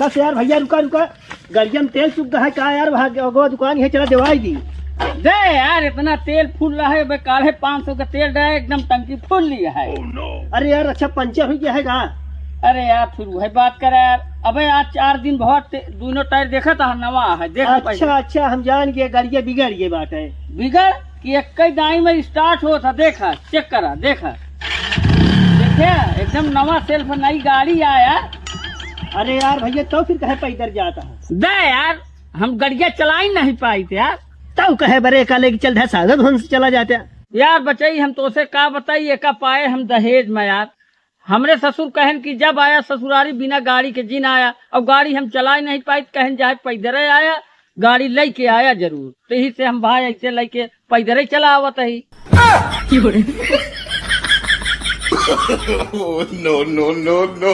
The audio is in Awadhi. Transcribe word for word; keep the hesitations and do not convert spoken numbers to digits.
कस यार भइया, रुका, रुका। गड़िया में तेल चुक गया है का यार? वहाँ अगवा दुकान है, चला देवाई दी। दे यार, इतना तेल फुल रहा है बे, काल्हे पाँच सौ का तेल डाला, एकदम टंकी फुल लिया है। अरे यार, अच्छा पंचर हो गया है का? अरे यार, फिर वही बात करे यार। अबे आज चार दिन बहुत ते-, दोनों टायर देखा था, नवा है, देख अच्छा, पहले। अच्छा, हम जान गए, गड़िया बिगड़ गए बात है। बिगड़ कि एक ही दाई में स्टार्ट होता, देखा, चेक करा, देखा। देखे, एकदम नवा सेल्फ नई गाड़ी आया। अरे यार भइया, तो फिर कहे पैदल जाता है? दे यार, हम गड़िया चला ही नहीं पाई थे यार। तो कहे बरे का लेके चल, धसा धुन से चला जाते। यार बचई, हम तोसे का बताई, एका पाए हम दहेज में यार। हमरे ससुर कहन कि जब आया ससुरारी बिना गाड़ी के जिन आया, और गाड़ी हम चला ही नहीं पाई, कहन जाए पैदल आया, गाड़ी लेके आया जरूर। तो यही से हम भाई ऐसे लेके पैदल ही चला आवत ही। Oh, no, no, no, no।